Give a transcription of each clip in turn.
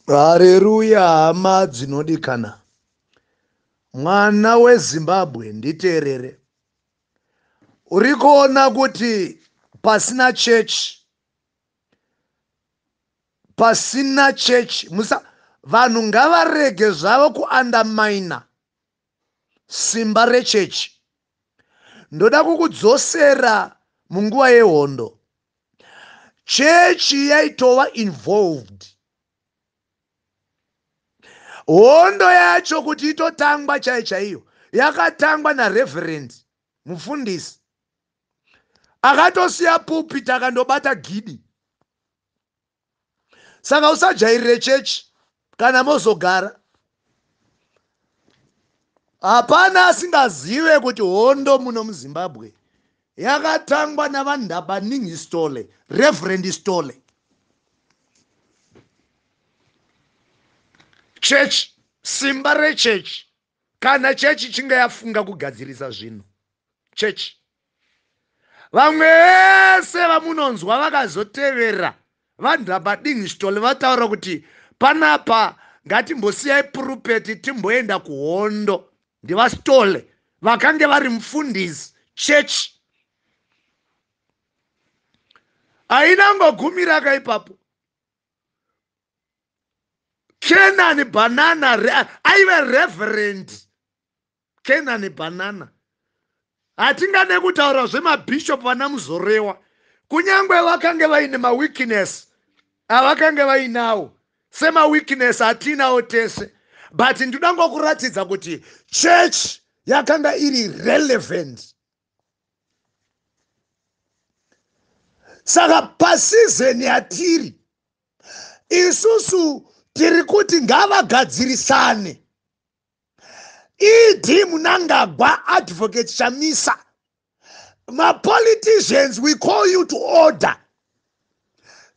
Hareruya hama dzinodikana. Mwana weZimbabwe nditeerere. Uri kuona kuti pasina chechi, pasina chechi, musa vanhu ngavarege zvavo kuandamaina simba rechechi. Ndoda kukudzosera munguva yehondo. Chechi yaitova involved. Hondo yacho kuti itotangwa chaiyo chaiyo yakatangwa nareverend mufundisi akatosiya pulpit akandobata gidi. Saka usajairire chechi kana mozogara. Hapana asingazive kuti hondo muno muZimbabwe yakatangwa naVaNdabaningi Sithole, Reverend Sithole. Church, simba rechurch, kana chechi ichinge yafunga kugadzirisa zvinhu, church. Vamwe vese vamunonzwa vakazotevera VaNdabaningi Sithole vataura kuti panapa ngatimbosiyai purupeti timboenda kuhondo. NdivaSithole vakange vari mufundisi church. Haina ngogumira ka ipapo. Kenani Banana aive reverend Kenani Banana. Hatingade kutaura zvemabishop vana Muzorewa, kunyange vakange vaine maweakness avakange vainawo, semaweakness atinawo tese, but ndinoda ngokuratidza kuti church yakanga iri relevant. Saka pasizeni yatiri isusu tiri kuti ngavagadzirisane. ED Mnangagwa, Advocate Chamisa, mapoliticians, we call you to order.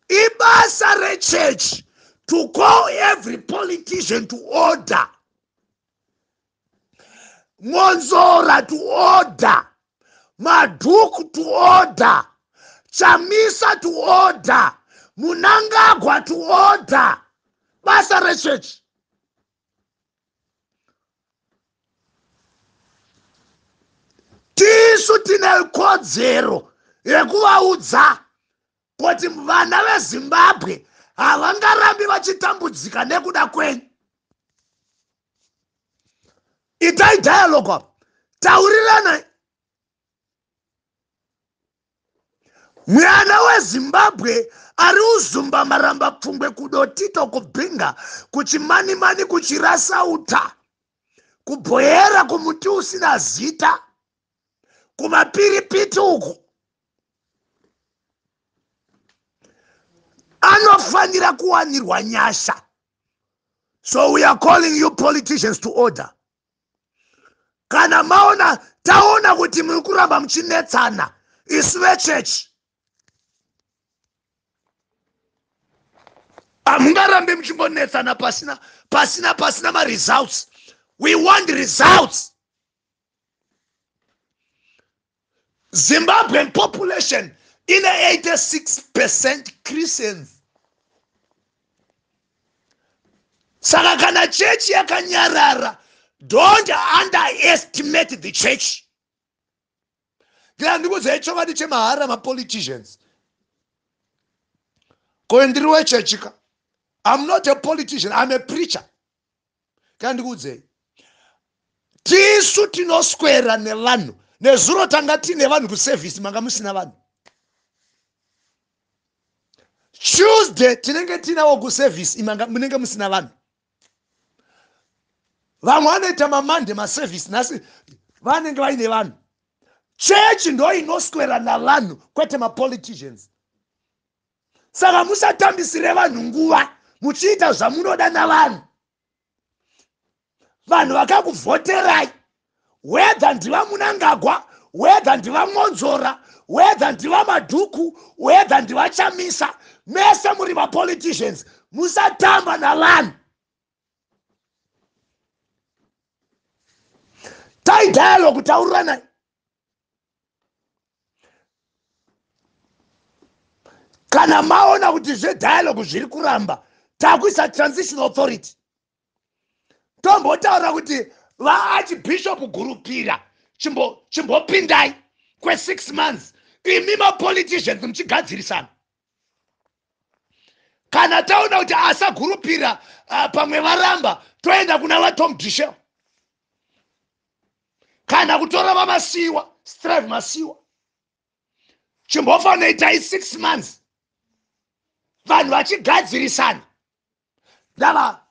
Ibasa rechurch to call every politician to order. Mwonzora to order, Madhuku to order, Chamisa to order, Mnangagwa to order. Basa rechurch. Tisu tine kodzero yekuvaudza kuti vana veZimbabwe havangarambi vachitambudzika nekuda kwenyu. Itai dialogue apa, tauriranai. Mwana weZimbabwe ari uzumba maramba pfungwe kudotito kubhinga kuchimanimani kuchirasauta kubhoyera kumuti usina zita kumapiripiti uku anofanira kuwanirwa nyasha. So we are calling you politicians to order. Kana maona taona kuti muri kuramba muchinetsana isu vechechi, hamungarambi muchingonetsana pasina pasina pasina maresults. We want results. Zimbabwean population ine 86% Christians. Saka kana chechi yakanyarara, don't underestimate the church. Ndikudzai chokwadi chemahara mapoliticians. Ko ndiri wechechi ka? I'm not a politician, I'm a preacher. Kana ndikuudzei, tisu tinoswera nevanhu. Nezuro tanga tiine vanhu kuservice, manga musina vanhu. Tuesday tinenge tinawo kuservice, munenge musina vanhu. Vamwe vanoita mamande maservice, nhasi vanenge vaine vanhu. Chechi ndo inoswera navanhu, kwete mapoliticians. Saka musatambisire vanhu nguva muchiita zvamunoda navanhu. Vanhu vakakuvhoterai, whether ndivaMnangagwa, whether ndivaMwonzora, whether ndivaMadhuku, whether ndivaChamisa, mese muri mapoliticians, musatamba navanhu. Tai dialogue, tauranai. Kana maona kuti zvedialogue zviri kuramba, Takuisa transitional authority. Tombotaura kuti vaarchbishop Gurupira chimbopindai kwe6 months, imi mapoliticians muchigadzirisana. Kana taona kuti asagurupira pamwe varamba, toenda kuna vaTom Dishel kana kutora vaMasiwa, Strive Masiwa. Chimbofanoitai 6 months vanhu vachigadzirisana. Ndava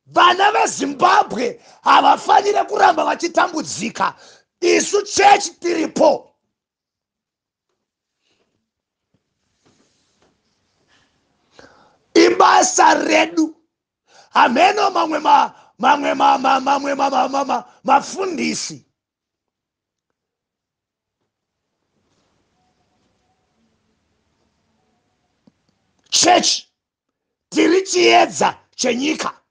vana veZimbabwe havafanire kuramba vachitambudzika. Isu chechi tiripo. Ibasa redu. Hameno mamwe mamwe mamwe mafundisi chechi tiri chiedza chenyika.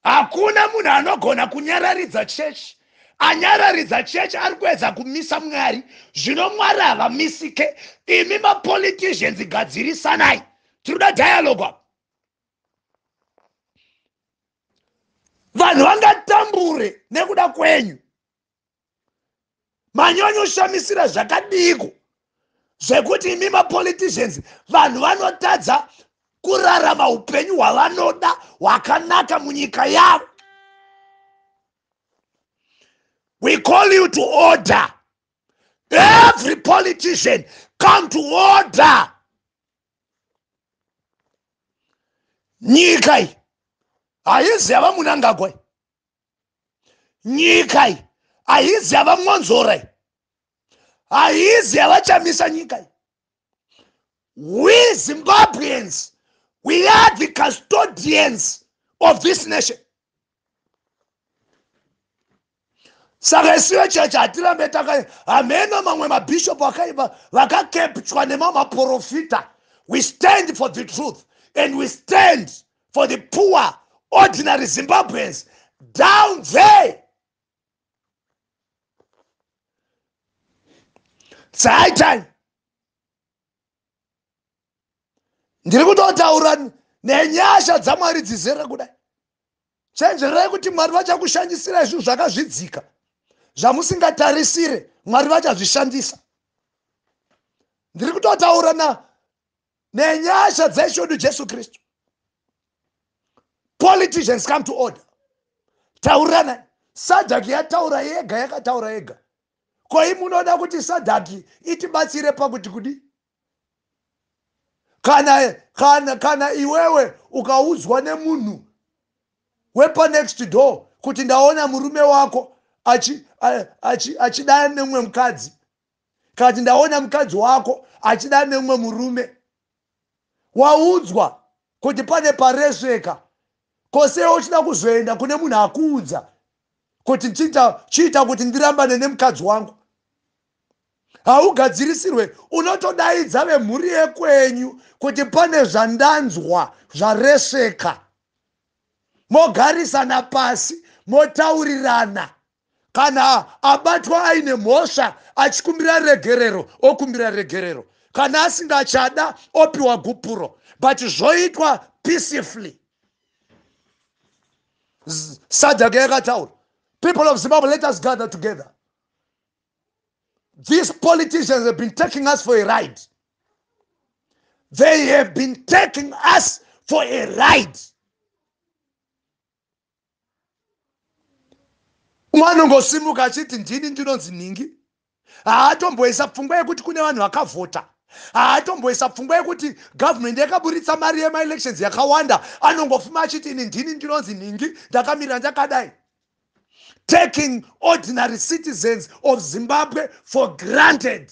Hakuna munhu anogona kunyararidza chechi. Anyararidza chechi ari kuedza kumisa Mwari. Zvino Mwari havamisike. Imi mapoliticians, gadzirisanai. Tiri kuda dialogue apa. Vanhu vangatambure nekuda kwenyu. Manyonyoshamisira zvakadiko zvekuti imi mapoliticians, vanhu vanotadza kurarama upenyu hwavanoda hwakanaka munyika yavo. We call you to order. Every politician, come to order. Nyika iyi haizi yavaMnangagwa. Nyika iyi haizi yavaMwonzora. Haizi yavaChamisa nyika iyi. We Zimbabweans, we are the custodians of this nation. Saka isu vechechi hatirambe taka. Hameno mamwe mabhishopu akaiva vakakepchwa nemamwe maprofita. We stand for the truth and we stand for the poor ordinary Zimbabweans down there. It's high time. Ndiri kutotaura nenyasha dzaMwari dzizere kudai. Chenjerai kuti Mwari vachakushandisirai zvinhu zvakazvidzika zvamusingatarisire. Mwari vachazvishandisa. Ndiri kutotaura na nenyasha dzaIshe wedu Jesu Kristu. Politicians, come to order. Tauranai. SADC yataura yega, yakataura yega. Koi munoda kuti SADC itibatsire pakuti kudi? Kana iwewe ukaudzwa nemunhu wepanext door kuti ndaona murume wako achidana nemumwe mukadzi, kana kuti ndaona mukadzi wako achidana nemumwe murume, waudzwa kuti pane paresveka, kosewo uchida kuzoenda kune munhu akuudza kuti chiita kuti ndirambane nemukadzi wangu, haugadzirisirwe. Unotodaidza vemhuri yekwenyu kuti pane zvandanzwa zvaresveka, mogarisana pasi, motaurirana. Kana abatwa aine mhosva achikumbira regerero, okumbira regerero. Kana asingachada, opiwa gupuro, but zvoitwa peacefully. SADC yakataura. People of Zimbabwe, let us gather together. These politicians have been taking us for a ride. They have been taking us for a ride. Umwe anongosimuka achiti ndini ndinonzi nhingi. Haatomboisa pfungwa yekuti kune vanhu vakavhota. Haatomboisa pfungwa yekuti gavhumendi yakaburitsa mari yemaelections yakawanda. Anongofuma achiti ini ndini ndinonzi nhingi, ndakamira ndakadai. Taking ordinary citizens of Zimbabwe for granted.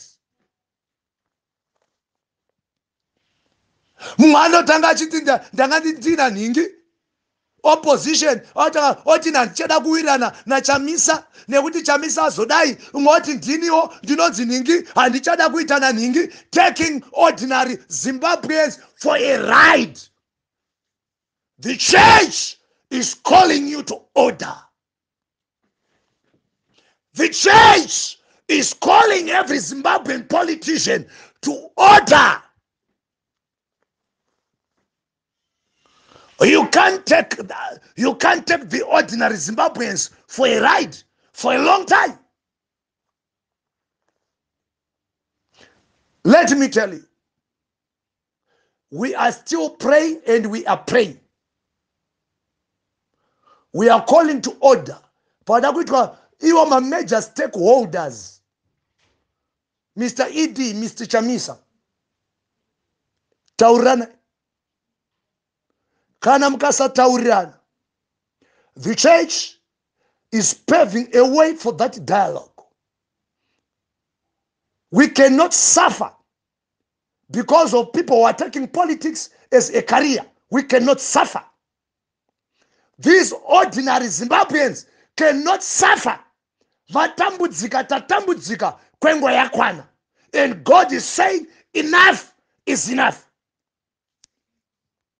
Mumwe anotanga achiti ndanga ndina nhingi, opposition oti handichada kuwirirana naChamisa nekuti Chamisa azodai. Umwe oti ndiniwo ndinonzi nhingi, handichada kuita nanhingi. Taking ordinary Zimbabweans for a ride. The church is calling you to order. The church is calling every Zimbabwean politician to order. You can't take you can't take the ordinary Zimbabweans for a ride for a long time. Let me tell you, we are still praying and we are praying. We are calling to order. Pada kuitwa iwo mamajor stakeholders, Mr ED, Mr Chamisa, taurirana. Kana mukasataurirana, the church is paving a way for that dialogue. We cannot suffer because of people who are taking politics as a career. We cannot suffer. These ordinary Zimbabweans cannot suffer. Vatambudzika, tatambudzika kwenguva yakwana, and God is saying enough is enough.